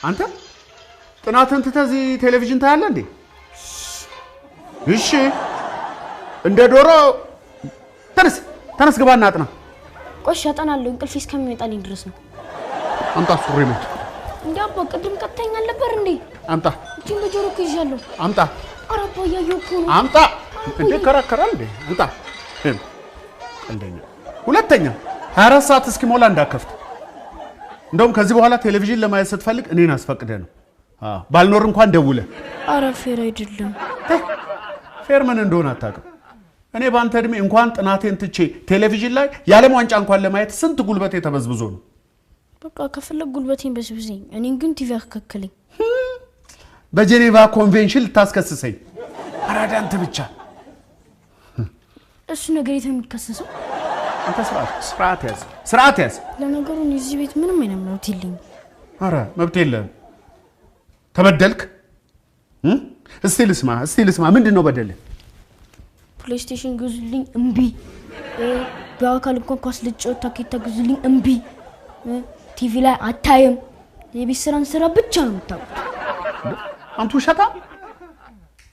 አንተ ጥናትህን ትተህ እዚህ ቴሌቪዥን ታያለህ እንዴ? እሺ እንደ ዶሮ ተነስ ተነስ ግባና አጥና። ቆሽ አጠናለሁ እንቅልፌ እስከሚመጣልኝ ድረስ ነው። አምጣ ሱሪ ነው። እንዴ አባ ቅድም ቀጥተኸኝ አልነበር እንዴ? አምጣ። እጄን በጆሮ እኮ ይዣለሁ። አምጣ። ኧረ አባ እያየሁ እኮ ነው። አምጣ። እንዴ ከራከራል እንዴ? አምጣ። ቀልደኛ። ሁለተኛ 24 ሰዓት እስኪሞላ እንዳከፍት። እንደውም ከዚህ በኋላ ቴሌቪዥን ለማየት ስትፈልግ እኔን አስፈቅደህ ነው። አዎ ባልኖር እንኳን ደውለህ። ኧረ fair አይደለም። fair ምን እንደሆነ አታውቅም። እኔ ባንተ እድሜ እንኳን ጥናቴን ትቼ ቴሌቪዥን ላይ የዓለም ዋንጫ እንኳን ለማየት ስንት ጉልበቴ ተበዝብዞ ነው። በቃ ከፈለግ ጉልበቴን በዝብዘኝ፣ እኔን ግን ቲቪ አከከለኝ። በጄኔቫ ኮንቬንሽን ልታስከስሰኝ? አራዳ አንተ ብቻ። እሱ ነገር የት ነው የሚከሰሰው? አንተ ስርዓት ስርዓት ያዝ፣ ስርዓት ያዝ። ለነገሩ እኔ እዚህ ቤት ምንም አይነት መብት የለኝም። ኧረ መብት የለህም። ተበደልክ? እስቲ ልስማ፣ እስቲ ልስማ። ምንድን ነው በደልህ? PlayStation ግዙልኝ እምቢ። በአካል እንኳን ኳስ ልጫወት ታኬታ ግዙልኝ እምቢ። ቲቪ ላይ አታይም። የቤት ስራን ስራ ብቻ ነው የምታውቁት። አንቱ ውሸታ!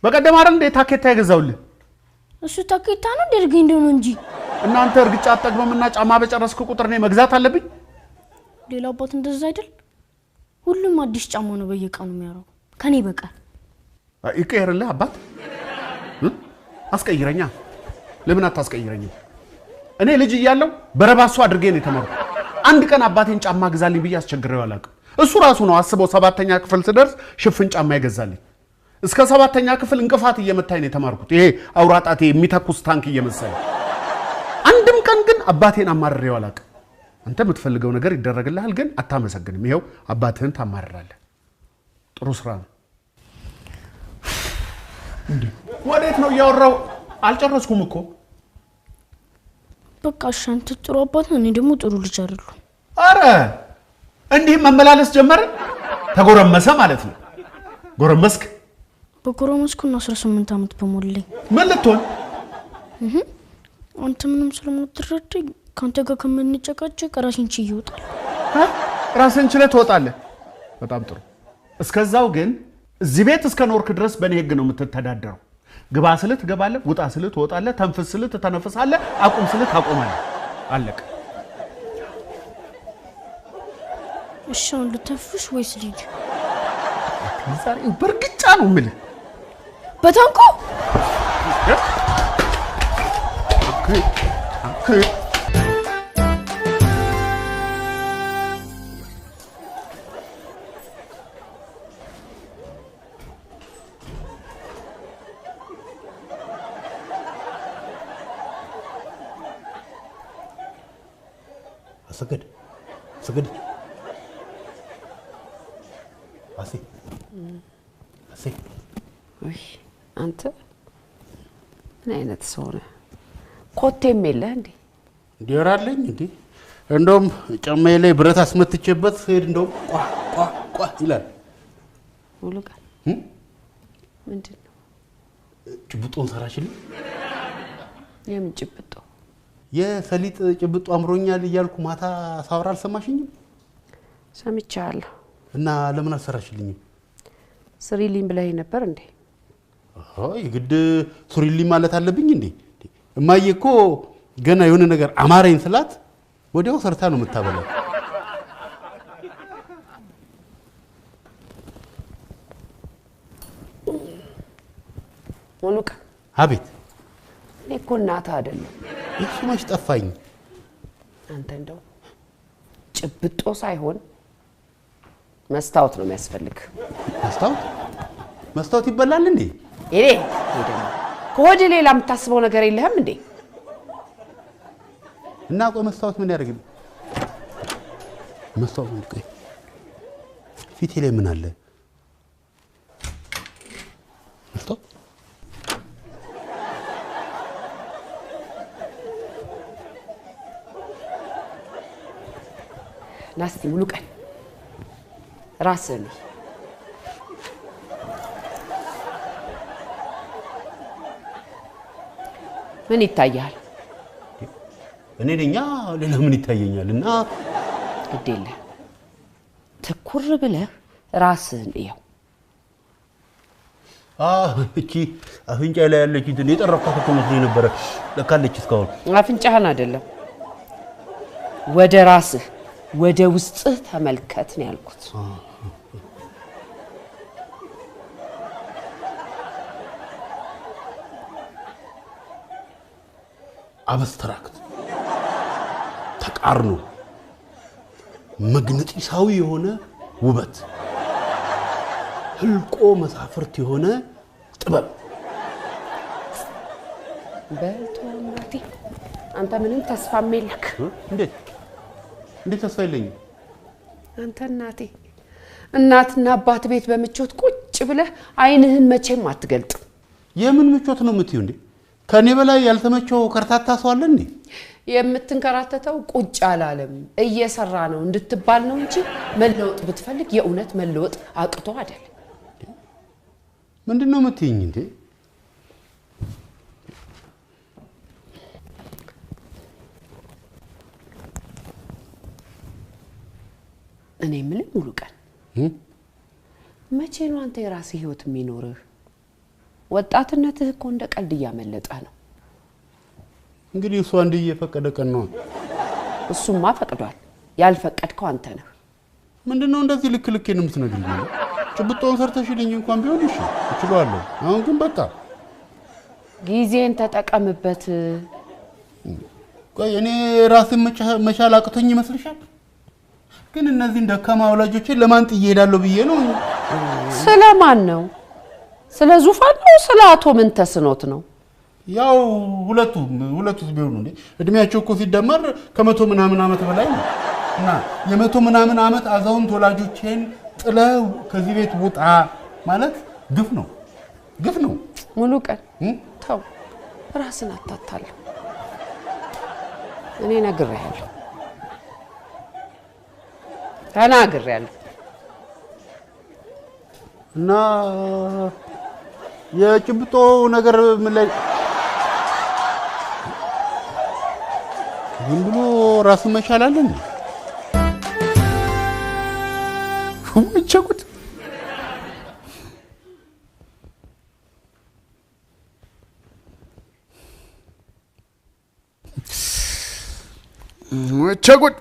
በቀደም አይደል እንዴ ታኬታ የገዛውልህ? እሱ ታኬታ ነው ደርገኝ እንደሆነ እንጂ። እናንተ እርግጫ አትጠግብምና ጫማ በጨረስክ ቁጥር እኔ መግዛት አለብኝ? ሌላ አባት እንደዛ አይደል? ሁሉም አዲስ ጫማ ነው በየቀኑ የሚያደርገው ከኔ በቀር። ይቀየርልህ አባት። አስቀይረኛ። ለምን አታስቀይረኝም? እኔ ልጅ እያለሁ በረባሶ አድርጌ ነው የተማርኩት። አንድ ቀን አባቴን ጫማ ግዛልኝ ብዬ አስቸግሬው አላውቅም። እሱ ራሱ ነው አስበው 7ኛ ክፍል ስደርስ ሽፍን ጫማ ይገዛልኝ። እስከ 7ኛ ክፍል እንቅፋት እየመታኝ ነው የተማርኩት። ይሄ አውራጣቴ የሚተኩስ ታንክ እየመሰለ። አንድም ቀን ግን አባቴን አማርሬው አላውቅም። አንተ የምትፈልገው ነገር ይደረግልሃል፣ ግን አታመሰግንም። ይሄው አባትህን ታማርራለህ። ጥሩ ስራ ነው። እንዴ ወዴት ነው እያወራው? አልጨረስኩም እኮ። በቃ እሺ፣ አንተ ጥሩ አባት ነህ፣ እኔ ደግሞ ጥሩ ልጅ አይደለሁም። አረ እንዲህ መመላለስ ጀመርን። ተጎረመሰ ማለት ነው። ጎረመስክ? በጎረመስኩና 18 ዓመት በሞላኝ። ምን ልትሆን? አንተ ምንም ስለማትረዳኝ ካንተ ጋር ከምንጨቃጨቅ ራሴን ችዬ እወጣለሁ። ራስህን ችለህ ትወጣለህ? በጣም ጥሩ። እስከዛው ግን እዚህ ቤት እስከ ኖርክ ድረስ በእኔ ህግ ነው የምትተዳደረው። ግባ ስልህ ትገባለህ፣ ውጣ ስልህ ትወጣለህ፣ ተንፍስ ስልህ ትተነፍሳለህ፣ አቁም ስልህ ታቆማለህ። አለቀ። እሺ አሁን ልተንፍስ ወይስ ልሂድ? ዛሬ በእርግጫ ነው የምልህ። በታንኮ አሰገድ አሰገድ አሴ አሴ። ውይ አንተ ምን አይነት ሰው ነህ? ኮቴም የለህ እንዴ? እንዲወራልኝ እንዴ? እንደውም ጫማዬ ላይ ብረት አስመትቼበት ስሄድ እንደውም ቋ ቋ ቋ ይላል። ሙሉቀን ምንድን ነው? ጭብጦን ሰራሽልኝ? የምን ጭብጦ? የሰሊጥ ጭብጦ አምሮኛል እያልኩ ማታ ሳወራ አልሰማሽኝም? ሰምቻለሁ። እና ለምን አልሰራሽልኝም? ስሪልኝ ብለኸኝ ነበር እንዴ? አይ የግድ ስሪልኝ ማለት አለብኝ እንዴ? እማዬ እኮ ገና የሆነ ነገር አማረኝ ስላት ወዲያው ሰርታ ነው የምታበላው። ሙሉቀን። አቤት። እኔ እኮ እናትህ አይደለሁም። እሱ መች ጠፋኝ። አንተ እንደው ጭብጦ ሳይሆን መስታወት ነው የሚያስፈልግ። መስታወት? መስታወት ይበላል እንዴ? እኔ ደግሞ ከወደ ሌላ የምታስበው ነገር የለህም እንዴ? እና ቆይ መስታወት ምን ያደርግልኝ? መስታወት ምን? ቆይ ፊቴ ላይ ምን አለ? መስታወት? ናስቲ ሙሉቀን ራስህን ምን ይታያል? እኔ ነኛ፣ ሌላ ምን ይታየኛል? እና ግድ የለህም፣ ትኩር ብለህ ራስህን እየው። እቺ አፍንጫ ላይ ያለች እንትን የጠረኳት እኮ መስሎኝ ነበረ። ለካ አለች እስካሁን። አፍንጫህን አይደለም ወደ ራስህ ወደ ውስጥህ ተመልከት ነው ያልኩት። abstract ተቃርኖ መግነጢሳዊ የሆነ ውበት ህልቆ መሳፍርት የሆነ ጥበብ። በልቶ እናቴ አንተ ምንም ተስፋም የለክ። እንዴት እንዴት ተስፋ የለኝም? አንተ እናቴ እናትና አባት ቤት በምቾት ቁጭ ብለህ አይንህን መቼም አትገልጥም። የምን ምቾት ነው የምትይው እንዴ? ከኔ በላይ ያልተመቸው ከርታታ ሰው አለ እንዴ? የምትንከራተተው ቁጭ አላለም እየሰራ ነው እንድትባል ነው እንጂ መለወጥ ብትፈልግ የእውነት መለወጥ አቅቶ አይደል። ምንድነው የምትይኝ እንዴ? እኔ የምልህ ሙሉ ቀን መቼ ነው አንተ የራስህ ህይወት የሚኖርህ? ወጣትነትህ እኮ እንደ ቀልድ እያመለጠ ነው። እንግዲህ እሱ አንድ እየፈቀደ ቀን ነው። እሱማ ፈቅዷል። ያልፈቀድከው አንተ ነህ። ምንድነው እንደዚህ ልክ ልክ ነው የምትነግሪኝ? ጭብጦን ሰርተሽልኝ እንኳን ቢሆን እሺ እችላለሁ። አሁን ግን በቃ ጊዜን ተጠቀምበት። ቆይ እኔ ራሴን መቻል አቅቶኝ ይመስልሻል? ግን እነዚህን ደካማ ወላጆቼን ለማን ጥዬ እሄዳለሁ ብዬ ነው። ስለማን ነው? ስለ ዙፋን ነው? ስለ አቶ ምንተስኖት ነው? ያው ሁለቱ ቢሆኑ እንዴ እድሜያቸው እኮ ሲደመር ከመቶ ምናምን ዓመት በላይ ነው። እና የመቶ ምናምን ዓመት አዛውንት ወላጆቼን ጥለው ከዚህ ቤት ውጣ ማለት ግፍ ነው፣ ግፍ ነው። ሙሉ ቀን ተው፣ ራስን አታታለሁ። እኔ ነግሬሃለሁ፣ ተናግሬያለሁ። እና የጭብጦ ነገር ምን ላይ ዝም ብሎ ራስን መቻል አለ እንዴ? ወቸጉት ወቸጉት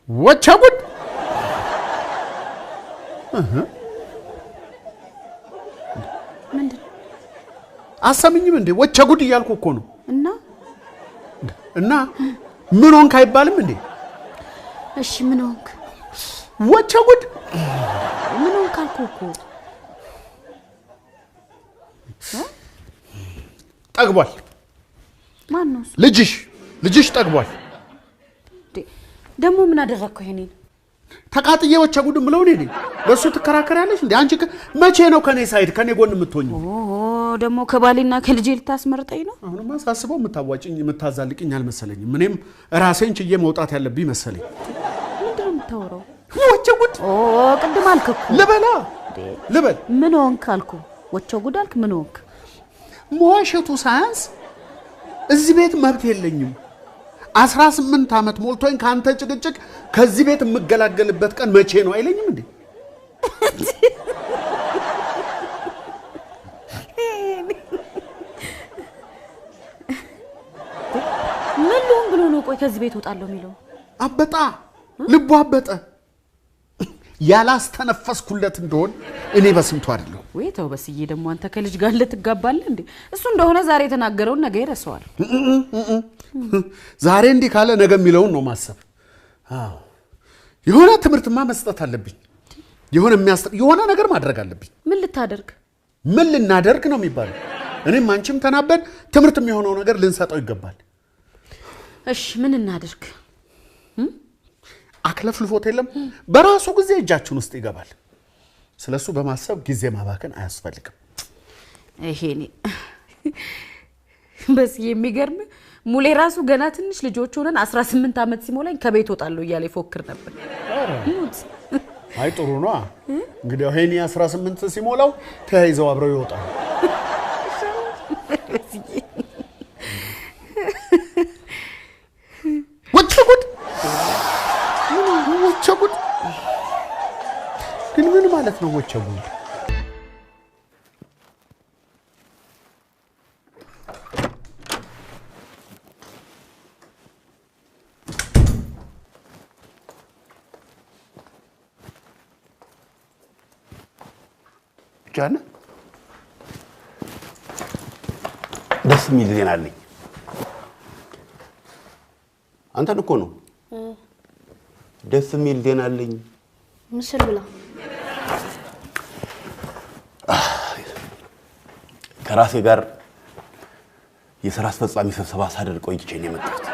ወቸጉት ምንድን አሰምኝም እንዴ? ወቸጉድ እያልኩ እኮ ነው። እና ምን ሆንክ አይባልም እንዴ? እሺ ምን ሆንክ? ወቸጉድ ምን ሆንክ አልኩህ እኮ። ጠግቧል። ማን ነው እሱ? ልጅሽ ጠግቧል። ደግሞ ምን አደረግከው? ይሄንን ተቃጥዬ ወቸጉድ ምለው እኔ ነኝ። ለሱ ትከራከሪያለሽ እንዴ? አንቺ መቼ ነው ከኔ side ከኔ ጎን የምትሆኚው? ኦ ደግሞ ከባሌና ከልጄ ልታስመርጠኝ ነው? አሁንማ ሳስበው የምታዋጭኝ የምታዛልቅኝ አልመሰለኝም። እኔም ራሴን ችዬ መውጣት ያለብኝ መሰለኝ። ምንድን ነው የምታወራው? ወቸጉድ። ኦ ቅድም አልክ እኮ። ልበላ ልበል። ምን ሆንክ አልኩህ። ወቸጉድ አልክ። ምን ሆንክ? መዋሸቱ ሳያንስ እዚህ ቤት መብት የለኝም። 18 ዓመት ሞልቶኝ ካንተ ጭቅጭቅ ከዚህ ቤት የምገላገልበት ቀን መቼ ነው አይለኝም እንዴ? ምን ልሁን ብሎ ነው ቆይ ከዚህ ቤት እወጣለሁ የሚለው? አበጣ ልቡ አበጠ። ያላስተነፈስኩለት እንደሆን እኔ በስንቱ አይደለሁ። ወይ ተው በስዬ፣ ደግሞ አንተ ከልጅ ጋር ልትጋባለህ እንዴ? እሱ እንደሆነ ዛሬ የተናገረውን ነገ ይረሳዋል። ዛሬ እንዲህ ካለ ነገ የሚለውን ነው ማሰብ። አዎ የሆነ ትምህርትማ መስጠት አለብኝ። የሆነ ነገር ማድረግ አለብኝ። ምን ልታደርግ? ምን ልናደርግ ነው የሚባለው? እኔም አንቺም ተናበን ትምህርት የሚሆነው ነገር ልንሰጠው ይገባል። እሺ ምን እናድርግ? አክለፍልፎት የለም በራሱ ጊዜ እጃችን ውስጥ ይገባል። ስለሱ በማሰብ ጊዜ ማባከን አያስፈልግም። ይሄኔ በስ የሚገርም ሙሌ ራሱ ገና ትንሽ ልጆች ሆነን 18 ዓመት ሲሞላኝ ከቤት ወጣለሁ እያለ ይፎክር ነበር። አይ ጥሩ ነው። እንግዲህ ሄኒ 18 ሲሞላው ተያይዘው አብረው ይወጣሉ። ወጭ ጉድ! ማለት ነው ወቸ ጉድ? ጃነ ደስ የሚል ዜና አለኝ። አንተን እኮ ነው። ደስ የሚል ዜና አለኝ። ምስር ብላ። ከራሴ ጋር የስራ አስፈጻሚ ስብሰባ ሳደርግ ቆይቼ ነው የመጣሁት።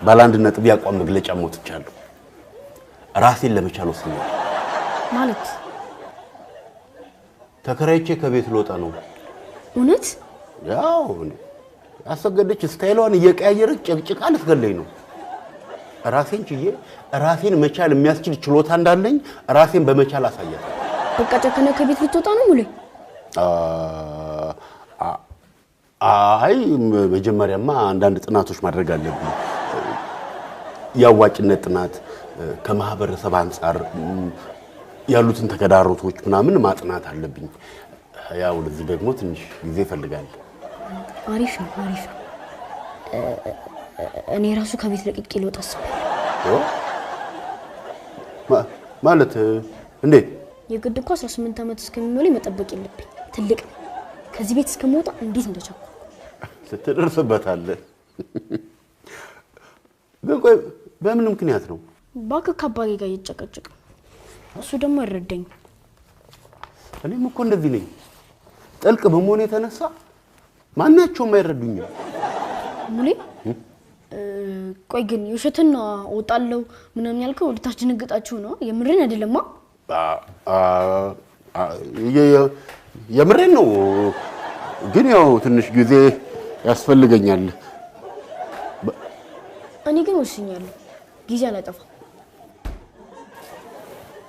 ባለ አንድ ነጥብ የአቋም መግለጫ አውጥቻለሁ። ራሴን ለመቻል ወስኛለሁ። ማለት ተከራይቼ ከቤት ልወጣ ነው። እውነት? ያው አሰገደች ስታይሏን እየቀያየረች ጨቅጭቃ ልትገለኝ ነው። ራሴን ችዬ ራሴን መቻል የሚያስችል ችሎታ እንዳለኝ ራሴን በመቻል አሳያታለሁ። በቃ ጨክነህ ከቤት ልትወጣ ነው ሙሌ? አይ መጀመሪያማ አንዳንድ ጥናቶች ማድረግ አለብኝ። የአዋጭነት ጥናት፣ ከማህበረሰብ አንጻር ያሉትን ተገዳሮቶች ምናምን ማጥናት አለብኝ። ያው ለዚህ ደግሞ ትንሽ ጊዜ ይፈልጋል። አሪፍ ነው አሪፍ ነው። እኔ ራሱ ከቤት ለቅቄ ልወጣ አስቤያለሁ። ማለት እንዴት? የግድ እኮ 18 ዓመት እስከሚሞላኝ መጠበቅ የለብኝ። ትልቅ ነኝ። ከዚህ ቤት እስከምወጣ እንዴት እንደቸኮልኩ። ትደርስበታለህ። ግን ቆይ በምን ምክንያት ነው? እባክህ ከአባቴ ጋር እየተጨቀጨቅን፣ እሱ ደግሞ አይረዳኝም። እኔም እኮ እንደዚህ ነኝ። ጥልቅ በመሆን የተነሳ ማናቸውም አይረዱኝም። ሙሌ ቆይ ግን የውሸትን ነው እወጣለሁ ምናምን ያልከው ልታስደነግጣችሁ ነው? የምሬን አይደለማ? የምሬን ነው፣ ግን ያው ትንሽ ጊዜ ያስፈልገኛል። እኔ ግን ወስኛለሁ፣ ጊዜ አላጠፋም።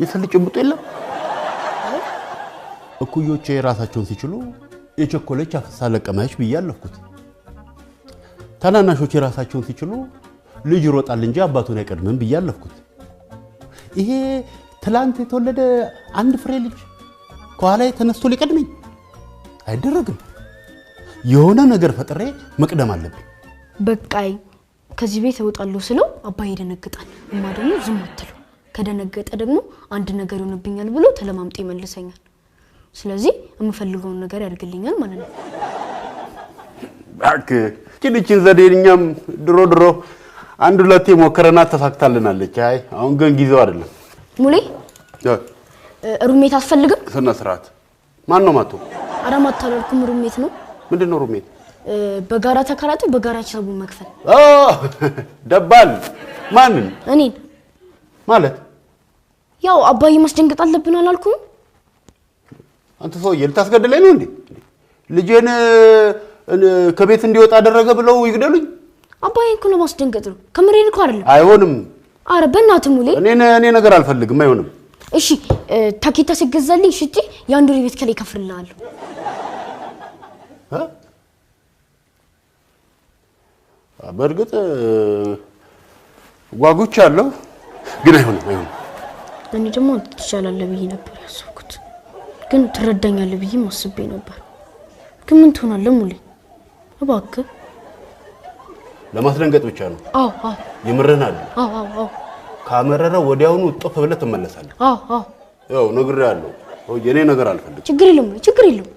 የስል ጭብጡ የለም። እኩዮቼ ራሳቸውን ሲችሉ የቸኮለች አፍሳ ለቀመች ብዬ አለፍኩት። ታናናሾቼ ራሳቸውን ሲችሉ ልጅ ይሮጣል እንጂ አባቱን አይቀድምም ብዬ አለፍኩት። ይሄ ትላንት የተወለደ አንድ ፍሬ ልጅ ከኋላ ተነስቶ ሊቀድመኝ አይደረግም። የሆነ ነገር ፈጥሬ መቅደም አለብኝ። በቃይ ከዚህ ቤት እወጣለሁ ስለው አባዬ ይደነግጣል። እማ ደግሞ ዝም አትለው። ከደነገጠ ደግሞ አንድ ነገር ይሆንብኛል ብሎ ተለማምጦ ይመልሰኛል። ስለዚህ የምፈልገውን ነገር ያደርግልኛል ማለት ነው። እባክህ ይህችን ዘዴ እኛም ድሮ ድሮ አንድ ሁለቴ ሞከረናት ተሳክታልናለች። አይ አሁን ግን ጊዜው አይደለም። ሙሌ roommate አትፈልግም? ስነ ስርዓት። ማን ነው ማቶ? ኧረ ማቶ አላልኩም፣ roommate ነው። ምንድን ነው roommate? በጋራ ተከራይቶ በጋራ ሂሳቡን መክፈል። ደባል። ማንን? እኔን። ማለት ያው አባዬ ማስደንገጥ አለብን አላልኩም? አንተ ሰውዬ ልታስገድለኝ ነው እንዴ? ልጄን ከቤት እንዲወጣ አደረገ ብለው ይግደሉኝ? አባዬ እኮ ለማስደንገጥ ነው፣ ከምሬን እኮ አይደለም። አይሆንም። አረ በእናትህ ሙሌ፣ እኔ ነገር አልፈልግም። አይሆንም። እሺ ታኬታ ሲገዛልኝ ሽጬ የአንድ ወር ቤት ከላይ እከፍልልሃለሁ። በእርግጥ ጓጉቻለሁ፣ ግን አይሆንም አይሆንም። እኔ ደግሞ አንተ ትሻላለህ ብዬ ነበር ያሰብኩት፣ ግን ትረዳኛለህ ብዬም አስቤ ነበር። ግን ምን ትሆናለህ ሙሌ፣ እባክህ። ለማስደንገጥ ብቻ ነው? አዎ አዎ። የምርህን አይደል? አዎ አዎ አዎ። ካመረረ ወዲያውኑ እጥፍ ብለህ ትመለሳለህ። አዎ አዎ። ያው ነግሬሃለሁ፣ የኔ ነገር አልፈልግም። ችግር የለውም ችግር የለውም።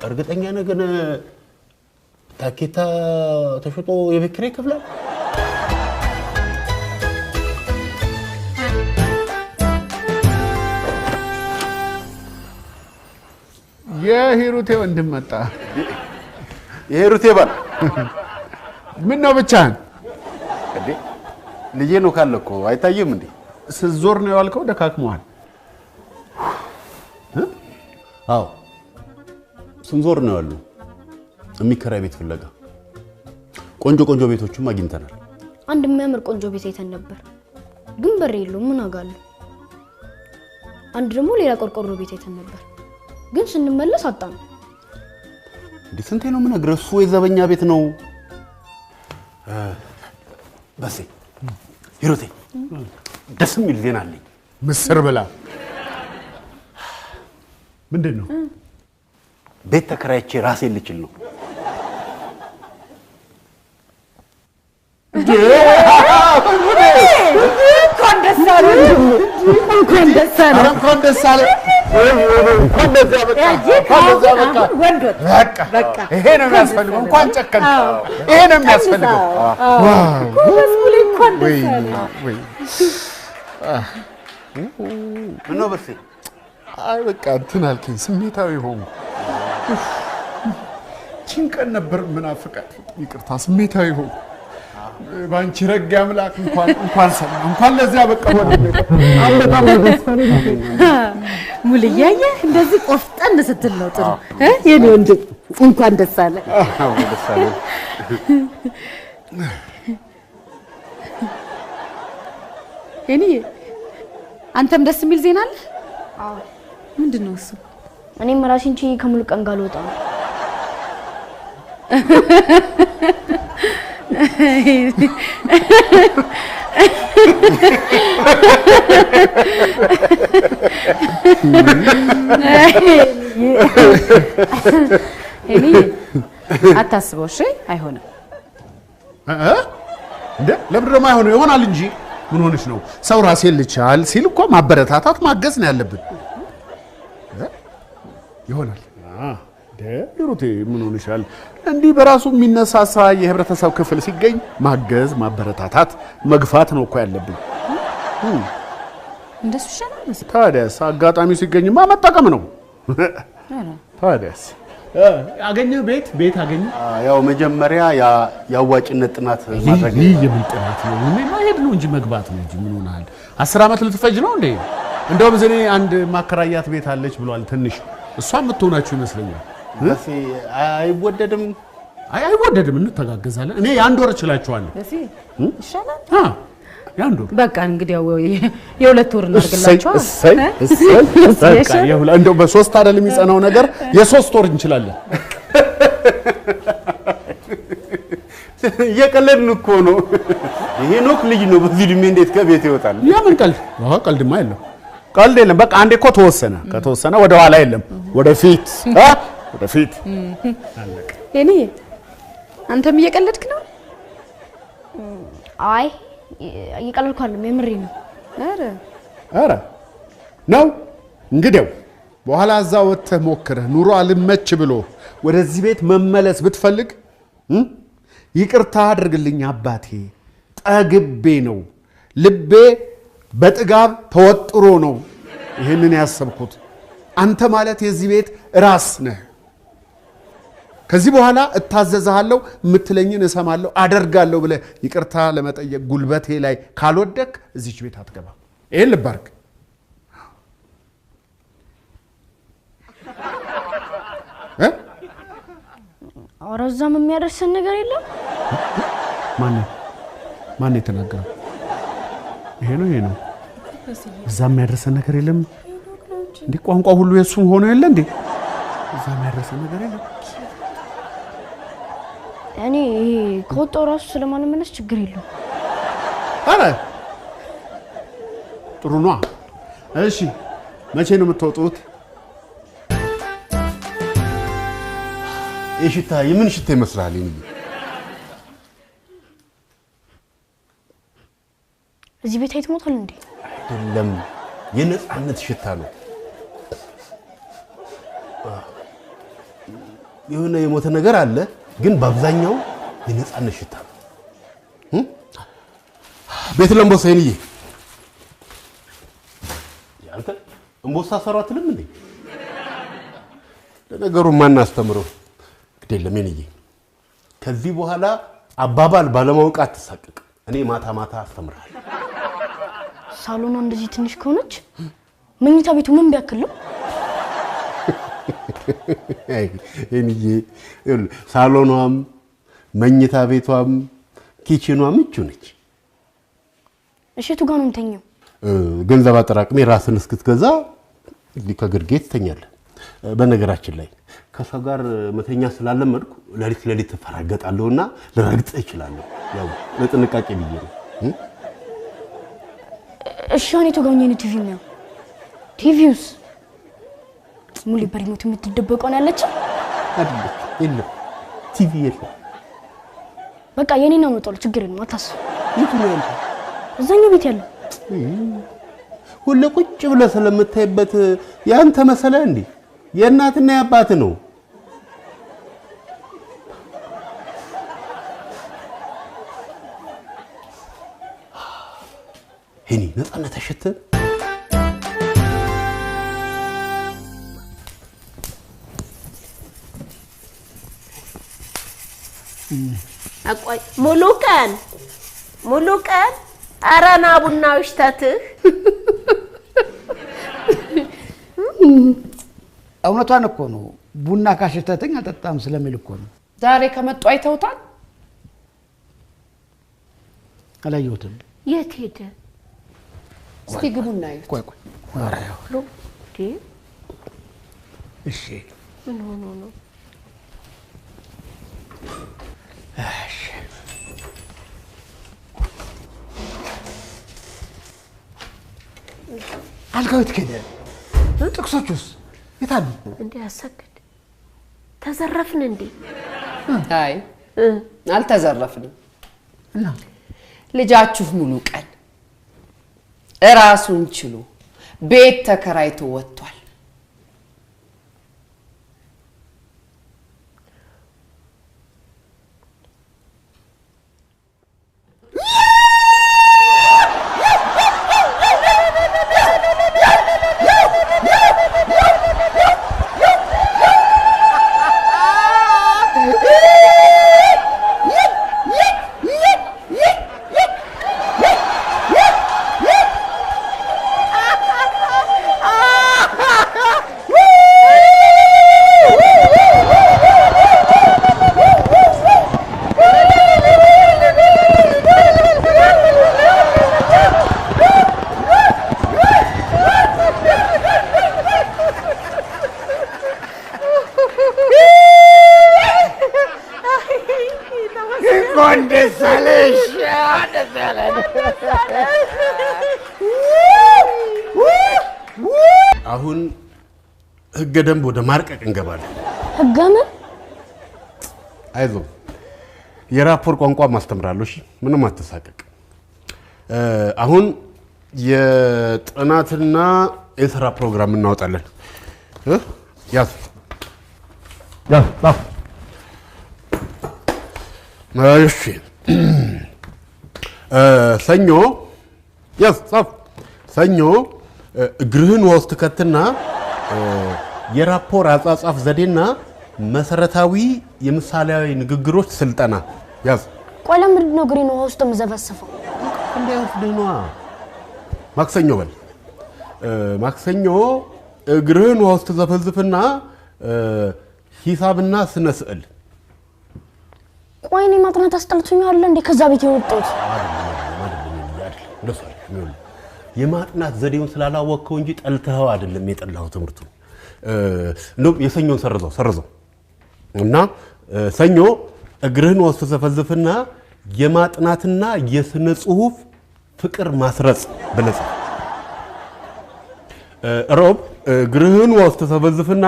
እርግጠኛ ነህ ግን ታኬታ ተሽጦ የቤት ኪራይ ይከፍላል? የሂሩቴ ወንድም መጣ። የሂሩቴ ባል ምን ነው ብቻህን? እንዴ ልጄ ነው ካለ እኮ አይታይም እንዴ? ስትዞር ነው የዋልከው? ደካክመዋል። አዎ ስንዞር ነው ያሉ የሚከራይ ቤት ፍለጋ። ቆንጆ ቆንጆ ቤቶችም አግኝተናል። አንድ የሚያምር ቆንጆ ቤት አይተን ነበር፣ ግን በር የለውም። ምን አውቃለሁ። አንድ ደግሞ ሌላ ቆርቆሮ ቤት አይተን ነበር፣ ግን ስንመለስ አጣነው። እንዴ ስንቴ ነው የምነግርህ? እሱ የዘበኛ ቤት ነው። በሴ ሂሩቴ ደስ የሚል ዜና አለኝ። ምስር ብላ። ምንድን ነው? ቤት ተከራይቼ ራሴን ልችል ነው። እንኳን ደስ አለህ፣ እንኳን ደስ አለህ፣ እንኳን ደስ አለህ። እንኳን ለዚያ በቃ፣ እንኳን ለዚያ በቃ። ወንድ ወጣ። በቃ ይሄ ነው የሚያስፈልገው። እንኳን ጨከንክ። ይሄ ነው የሚያስፈልገው። ጎበዝ ሙሌ፣ እንኳን ደስ አለህ። ወይ ምነው በሴ? አይ በቃ እንትን አልከኝ፣ ስሜታዊ ሆንኩ። ይህችን ቀን ነበር ምናፍቃት። ይቅርታ ስሜታዊ ሆንኩ። በአንቺ ረጋ አምላክ እንኳን እንኳን ሰማ እንኳን ለዚያ በቃ። በጣም ሙልዬ፣ አየህ እንደዚህ ቆፍጠን ስትል ነው ጥሩ። የኔ ወንድም እንኳን ደስ አለህ። አዎ ደስ አለኝ። የኔ አንተም ደስ የሚል ዜና አለ? አዎ። ምንድን ነው እሱ? እኔም ራሴን ችዬ ከሙሉ ቀን ጋር ልወጣ ነው። የኔ አታስበው፣ እሺ? አይሆንም። እንደ ለምንድን ነው የማይሆነው? ይሆናል እንጂ ምን ሆነሽ ነው? ሰው ራሴን ልቻል ሲል እኮ ማበረታታት ማገዝ ነው ያለብን። ይሆናል። ሂሩቴ ምን ሆነሻል? እንዲህ በራሱ የሚነሳሳ የህብረተሰብ ክፍል ሲገኝ ማገዝ፣ ማበረታታት፣ መግፋት ነው እኮ ያለብን። እንደሱ ይሻላል መሰለኝ። ታዲያስ አጋጣሚው ሲገኝማ መጠቀም ነው። ታዲያስ አገኘህ? ቤት ቤት አገኘህ? ያው መጀመሪያ የአዋጭነት ጥናት ማድረግ። ይህ የምን ጥናት ነው? እኔ መሄድ ነው እንጂ መግባት ነው እንጂ። ምን ሆነሃል? 10 ዓመት ልትፈጅ ነው እንዴ? እንደውም እኔ አንድ ማከራያት ቤት አለች ብሏል። ትንሽ እሷ የምትሆናችሁ ይመስለኛል። በሴ አይወደድም። አይ አይወደድም፣ እንተጋገዛለን። እኔ የአንድ ወር እችላችኋለሁ። በሴ ይሻላል። የአንድ ወር በቃ እንግዲህ ያው የሁለት ወር እናድርግላችኋል። እሰይ እሰይ። በቃ እንደው በሶስት አይደል የሚጸናው ነገር፣ የሶስት ወር እንችላለን። እየቀለድን እኮ ነው። ሄኖክ ልጅ ነው፣ በዚህ እድሜ እንዴት ከቤት ይወጣል? የምን ቀልድ? አዎ ቀልድማ የለም፣ ቀልድ የለም። በቃ አንዴ እኮ ተወሰነ። ከተወሰነ ወደ ኋላ የለም፣ ወደፊት ወደፊት። አለቀ። የኔ አንተም እየቀለድክ ነው? አይ እየቀለድኩ አይደለም፣ የምሬ ነው። ኧረ ኧረ ነው እንግዲያው በኋላ እዛ ወጥተህ ሞክረህ ኑሮ አልመች ብሎ ወደዚህ ቤት መመለስ ብትፈልግ ይቅርታ አድርግልኝ አባቴ፣ ጠግቤ ነው፣ ልቤ በጥጋብ ተወጥሮ ነው ይህንን ያሰብኩት። አንተ ማለት የዚህ ቤት ራስ ነህ። ከዚህ በኋላ እታዘዝሃለሁ፣ የምትለኝን እሰማለሁ፣ አደርጋለሁ ብለህ ይቅርታ ለመጠየቅ ጉልበቴ ላይ ካልወደክ እዚች ቤት አትገባም። ይሄን ልብ አድርግ። ኧረ እዛም የሚያደርሰን ነገር የለም። ማነው የተናገረው? ይሄ ነው ይሄ ነው። እዛ የሚያደርሰን ነገር የለም እንዴ? ቋንቋ ሁሉ የሱ ሆኖ የለ እንዴ? እዛ የሚያደርሰን ነገር የለም። እኔ ይሄ ከወጣሁ ራሱ ስለማልመለስ ችግር የለውም። ኧረ ጥሩ ነዋ። እሺ መቼ ነው የምትወጡት? ይህ ሽታ የምን ሽታ ይመስልሃል? ይሄን እዚህ ቤት አይት ሞቷል እንዴ? አይደለም፣ የነፃነት ሽታ ነው። የሆነ የሞተ ነገር አለ፣ ግን በአብዛኛው የነፃነት ሽታ ነው። ቤት ለእምቦሳ ይንዬ፣ አንተ እምቦሳ ሰሩ አትልም እንዴ? ለነገሩ ማን አስተምረው? ግድ የለም ይንዬ፣ ከዚህ በኋላ አባባል ባለማወቅ አትሳቀቅ። እኔ ማታ ማታ አስተምርሃለሁ። ሳሎኗ እንደዚህ ትንሽ ከሆነች መኝታ ቤቱ ምን ቢያክል ነው? ይንዬ፣ ሳሎኗም መኝታ ቤቷም ኪችኗም ምቹ ነች። እሺ የቱ ጋር ነው የምተኛው? ገንዘብ አጠራቅሜ ራስን እስክትገዛ ከግርጌ ትተኛለህ። በነገራችን ላይ ከሰው ጋር መተኛ ስላለመድኩ ሌሊት ሌሊት እፈራገጣለሁና ልረግጥህ እችላለሁ። ያው ለጥንቃቄ ብዬ ነው። እሺ አሁን የቱ ጋር ሆኜ ነው ቲቪ የማየው? ቲቪውስ ሙሌ በ remote የምትደበቀው ነው ያለችው። አይደለም፣ የለም ቲቪ የለም። በቃ የኔን አመጣለሁ፣ ችግር የለም አታስብ። የቱ ነው ያለው? እዛኛው ቤት ያለው። ሁሌ ቁጭ ብለህ ስለምታይበት ያንተ መሰለህ እንዴ? የእናትና የአባት ነው። ሄኒ ነፃነት አይሸትህም? አቋይ ሙሉ ቀን ሙሉ ቀን ኧረ ና ቡናው ይሽተትህ። እውነቷን እኮ ነው። ቡና ካሸተተኝ አልጠጣም ስለሚል እኮ ነው። ዛሬ ከመጡ አይተውታል? አላየሁትም። የት ሄደ? እስቲ ግቡና እዩት። ቆይ ቆይ፣ ኧረ እንዴ እሺ ምን ሆኖ ነው? አልጋው የት ሄደ? ጥቅሶቹስ የት አሉ? እንዴ አሰግድ ተዘረፍን እንዴ? አይ አልተዘረፍንም። እና ልጃችሁ ሙሉ ቀን እራሱን ችሎ ቤት ተከራይቶ ወጥቷል። እንኳን ደስ አለሽ! ደስ አለን። አሁን ህገ ደንብ ወደ ማርቀቅ እንገባለን። ህገ ምን? አይዞህ የራፖር ቋንቋ ማስተምራለሁ። እሺ ምንም አትሳቀቅ። አሁን የጥናትና የስራ ፕሮግራም እናወጣለን። ያዝ ያዝ ጻፍ። እሺ ሰኞ ያዝ ጻፍ። ሰኞ እግርህን ውሃ ውስጥ ከትና የራፖር አጻጻፍ ዘዴና መሰረታዊ የምሳሌያዊ ንግግሮች ስልጠና ያዝ። ቆይ ለምንድን ነው እግሬን ውሃ ውስጥ የምዘፈስፈው? እንዳይወስድህ ነዋ። ማክሰኞ በል። ማክሰኞ እግርህን ውሃ ውስጥ ዘፈዝፍና ሂሳብና ስነ ስዕል። ቆይ እኔ ማጥናት አስጠልቶኛል እንዴ ከዛ ቤት የወጣሁት? እንደሱ አይደለም። ይኸውልህ የማጥናት ዘዴውን ስላላወቅከው እንጂ ጠልተኸው አይደለም የጠላኸው ትምህርቱ። እንደውም የሰኞን ሰርዘው ሰርዘው እና ሰኞ እግርህን ውሃ ውስጥ ዘፈዝፍና የማጥናትና የስነ ጽሁፍ ፍቅር ማስረጽ ብለህ ጻፍ። ሮብ እግርህን ውሃ ውስጥ ዘፈዝፍና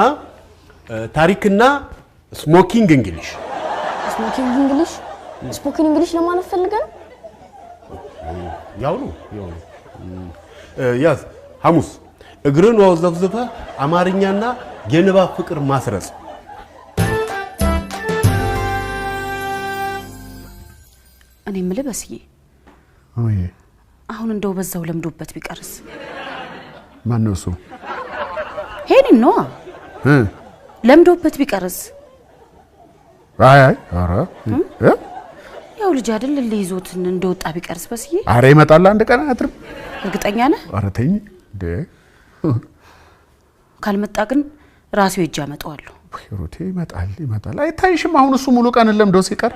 ታሪክና smoking English። Smoking English? Spoken English ለማለት ፈልገህ ነው? ያው ነው ያው ነው። ያዝ። ሐሙስ እግርህን ውሃ ውስጥ ዘፍዝፈህ አማርኛና የንባብ ፍቅር ማስረጽ። እኔ የምልህ በስዬ፣ አሁን እንደው በዛው ለምዶበት ቢቀርስ? ማነው እሱ? ሄኒን ነዋ። ለምዶበት ቢቀርስ? አይ አይ፣ ኧረ ያው ልጅ አይደል ይዞት እንደወጣ ቢቀርስ በስዬ? ኧረ ይመጣል አንድ ቀን አያድርም። እርግጠኛ ነህ? ኧረ ተይኝ እንዴ። ካልመጣ ግን ራሴው ሄጄ አመጣዋለሁ። ሩቴ ይመጣል ይመጣል። አይታይሽም? አሁን እሱ ሙሉ ቀንን ለምዶ ሲቀር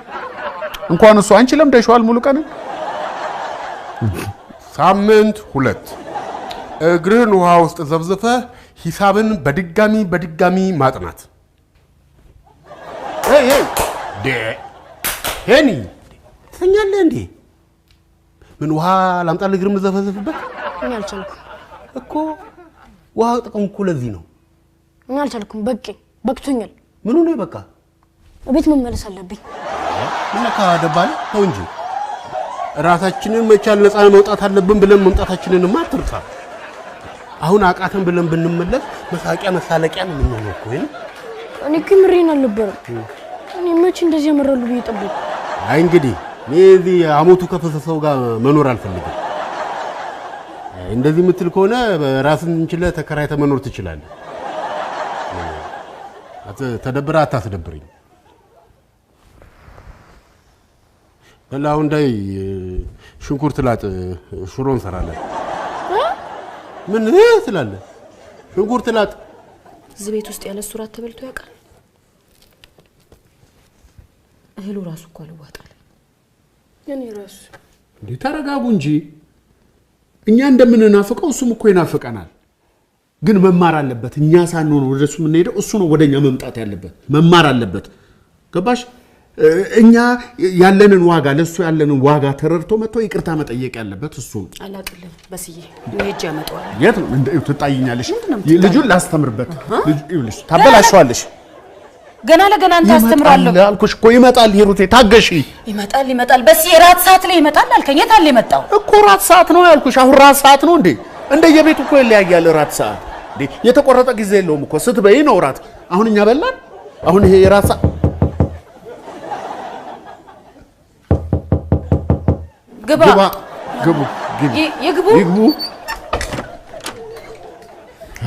እንኳን እሱ አንቺ ለምደሽዋል ሙሉ ቀንን። ሳምንት ሁለት እግርህን ውሃ ውስጥ ዘፍዝፈህ ሂሳብን በድጋሚ በድጋሚ ማጥናት። ሄኒ ትተኛለህ እንዴ? ምን ውሃ ላምጣልህ እግር የምዘፈዝፍበት? እኔ አልቻልኩም እኮ። ውሃ ጥቅም እኮ ለዚህ ነው። እኔ አልቻልኩም። በቃኝ፣ በቅቶኛል። ምኑ ነው በቃ? ቤት መመለስ አለብኝ። ምነካ ደባል፣ ተው እንጂ። ራሳችንን መቻል ነፃ መውጣት አለብን ብለን መምጣታችንንማ አትርሳ። አሁን አቃተን ብለን ብንመለስ መሳቂያ መሳለቂያ ነው የምንሆነው እኮ። ይሄን እኔ እኮ የምሬን አልነበረም። እኔ መቼ እንደዚህ ያመራሉ ብዬ ጠበቅኩ። አይ እንግዲህ እኔ እዚህ ሐሞቱ ከፈሰሰው ጋር መኖር አልፈልግም። እንደዚህ የምትል ከሆነ ራስን እንችለህ ተከራይተህ መኖር ትችላለህ። ተደብረህ አታስደብረኝ። በል አሁን ዳይ ሽንኩርት ላጥ፣ ሽሮ እንሰራለን። ምን ትላለህ? ሽንኩርት ላጥ። እዚህ ቤት ውስጥ ያለ እሱ ራት ተበልቶ ያውቃል? እህሉ ራሱ እኮ አልዋጣል። እኔ ራሱ እንዴ ተረጋጉ እንጂ። እኛ እንደምንናፍቀው እሱም እኮ ይናፍቀናል። ግን መማር አለበት። እኛ ሳንሆን ወደ እሱ የምንሄደው እሱ ነው ወደኛ መምጣት ያለበት። መማር አለበት። ገባሽ? እኛ ያለንን ዋጋ ለሱ ያለንን ዋጋ ተረድቶ መጥቶ ይቅርታ መጠየቅ ያለበት እሱ ነው። አላቅልም በስዬ፣ እኔ ሄጄ አመጣዋለሁ። የት ነው እንደ ትጣይኛለሽ? ልጁን ላስተምርበት። ይኸውልሽ ታበላሸዋለሽ። ገና ለገና አንተ አስተምራለሁ ይመጣል አልኩሽ እኮ ይመጣል። ሂሩቴ ታገሺ። ይመጣል ይመጣል። በስዬ ራት ሰዓት ላይ ይመጣል አልከኝ። የት አለ የመጣው? እኮ ራት ሰዓት ነው ያልኩሽ። አሁን ራት ሰዓት ነው እንዴ? እንደየቤቱ እኮ ይለያያል ራት ሰዓት። እንዴ የተቆረጠ ጊዜ የለውም እኮ ስትበይ ነው ራት። አሁን እኛ በላን። አሁን ይሄ የራት ሰዓት ግባ ግቡ ግቡ ይግቡ ይግቡ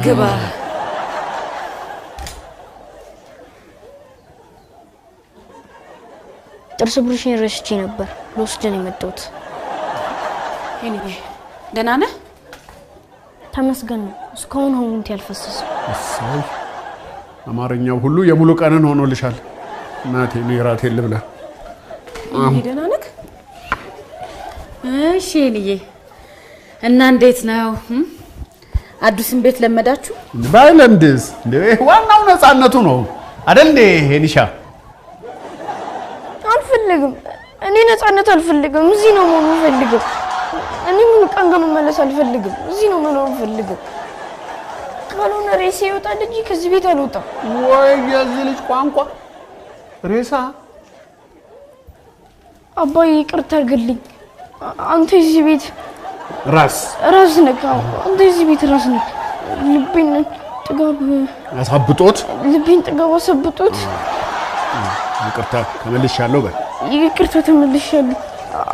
ግባ። ጥርስ ብሩሽን ረስቼ ነበር፣ ልወስድ ነው የመጣሁት። የኔ ደህና ነህ? ተመስገን ነው እስካሁን ሐሞቴ ያልፈሰሰ። እሰይ አማርኛው ሁሉ የሙሉ ቀንን ሆኖልሻል። እናቴ እኔ እራቴን ልብላ። ደህና ነህ? እሺ የኔዬ፣ እና እንዴት ነው አዲሱን ቤት ለመዳችሁ? ባይለምድስ እንዴ ዋናው ነፃነቱ ነው አይደል እንዴ ሄኒሻ? አልፈልግም። እኔ ነፃነት አልፈልግም። እዚህ ነው መሆን የምፈልገው። እኔ ሙሉ ቀን ጋር መመለስ አልፈልግም። እዚህ ነው መኖር የምፈልገው። ካልሆነ ሬሳ ይወጣል እንጂ ከዚህ ቤት አልወጣም። ወይ የዚህ ልጅ ቋንቋ ሬሳ። አባዬ ይቅርታ አድርግልኝ። አንተ የዚህ ቤት ራስ ራስ ነህ። አንተ የዚህ ቤት ራስ ነህ። ልቤን ጥጋብ አሳብጦት ልቤን ጥጋብ አሳብጦት። ይቅርታ ተመልሻለሁ በል። ይቅርታ ተመልሻለሁ።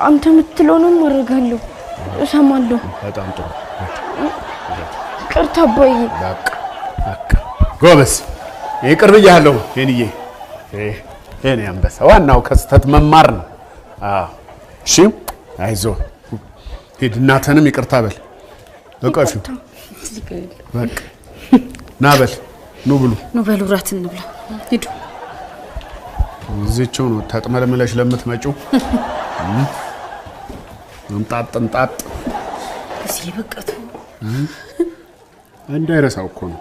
አንተ የምትለውንም አደርጋለሁ፣ እሰማለሁ። በጣም ጥሩ። ይቅርታ አባዬ። በቃ በቃ ጎበዝ፣ ይቅር ብያለሁ የኔዬ። የኔ አንበሳ፣ ዋናው ከስህተት መማር ነው። አዎ እሺ፣ አይዞህ ሂድ፣ እናትህንም ይቅርታ በል። እቀፊው። በቃ ና በል፣ ኑ ብሉ፣ ኑ በሉ፣ እራት እንብላ። ሂዱ። እዚህችው ነው ተጥመልምለሽ ለምትመጪው። እንጣጥ እንጣጥ። እዚህ በቃቱ እንዳይረሳው እኮ ነው።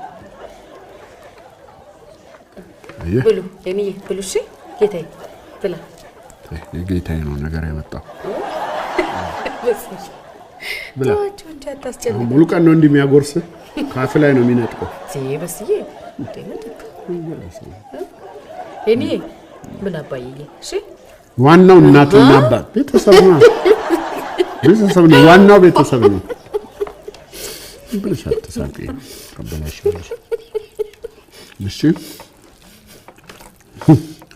ብሉ የኔዬ ብሉ። እሺ ጌታዬ ብላ። ጌታዬ ነው ነገር ያመጣው። ብላ። ሙሉ ቀን ነው እንዲህ የሚያጎርስህ፣ ካፍ ላይ ነው የሚነጥቀው። በስዬ የኔዬ ብላ አባዬ። እሺ ዋናው እናትና አባት ቤተሰብ ነው። ቤተሰብ ነው ዋናው፣ ቤተሰብ ነው። ብለሽ አትሳቂ፣ ቀበላሽ። እሺ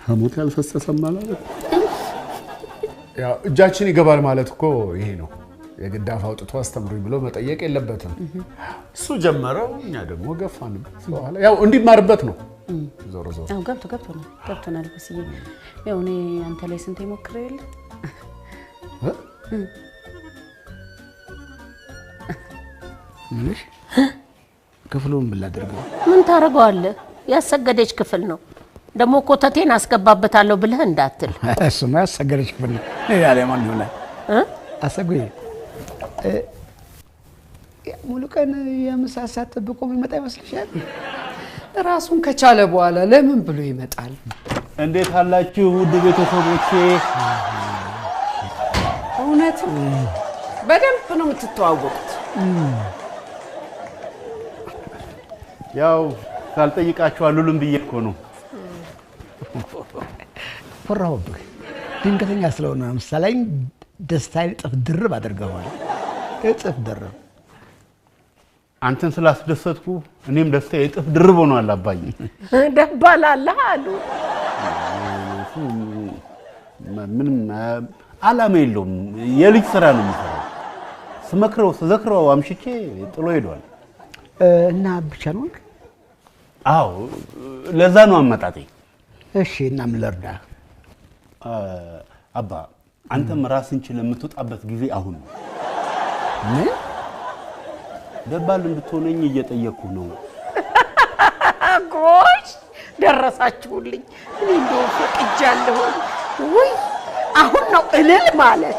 ሐሞት ያልፈሰሰም አላለም። ያው እጃችን ይገባል ማለት እኮ ይሄ ነው። የግድ አፍ አውጥቶ አስተምሩኝ ብሎ መጠየቅ የለበትም። እሱ ጀመረው፣ እኛ ደግሞ ገፋንበት። በኋላ ያው እንዲማርበት ነው። ዞሮ ዞሮ አዎ ገብቶ ገብቶናል። በስዬ ያው እኔ አንተ ላይ ስንት ሞክሬ የለ ምንሽ ክፍሉን ምን ላድርገው? ምን ታደርገዋለህ? ያሰገደች ክፍል ነው ደግሞ ኮተቴን አስገባበታለሁ ብለህ እንዳትል። እሱማ ያሰገደች ክፍል ነው። ያለ ማን ይሆናል? አሰጉዬ ሙሉ ቀን የምሳ ሰዓት ጠብቆ የሚመጣ ይመስልሻል? ራሱን ከቻለ በኋላ ለምን ብሎ ይመጣል? እንዴት አላችሁ ውድ ቤተሰቦቼ? እውነትም በደንብ ነው የምትተዋወቁት። ያው ሳልጠይቃችሁ አልውልም ብዬ እኮ ነው። ፈራሁብህ። ድንገተኛ ስለሆነ መሰለኝ ደስታዬን እጥፍ ድርብ አድርገዋል። እጥፍ ድርብ። አንተን ስላስደሰትኩ እኔም ደስታ እጥፍ ድርብ ሆኗል አባዬ። ደባላለህ አሉ። እሱ ምንም አላማ የለውም። የልጅ ስራ ነው የሚሰራው። ስመክረው ስዘክረው አምሽቼ ጥሎ ሄዷል። እና ብቻ ነው? አዎ፣ ለዛ ነው አመጣጤ። እሺ፣ እና ምን ልርዳህ? አባ፣ አንተም ራስን ችለህ የምትወጣበት ጊዜ አሁን ነው። ምን? ደባል እንድትሆነኝ እየጠየቅኩ ነው። ጎሽ ደረሳችሁልኝ። እኔ እንደው ፈቅጃለሁ። ውይ አሁን ነው እልል ማለት።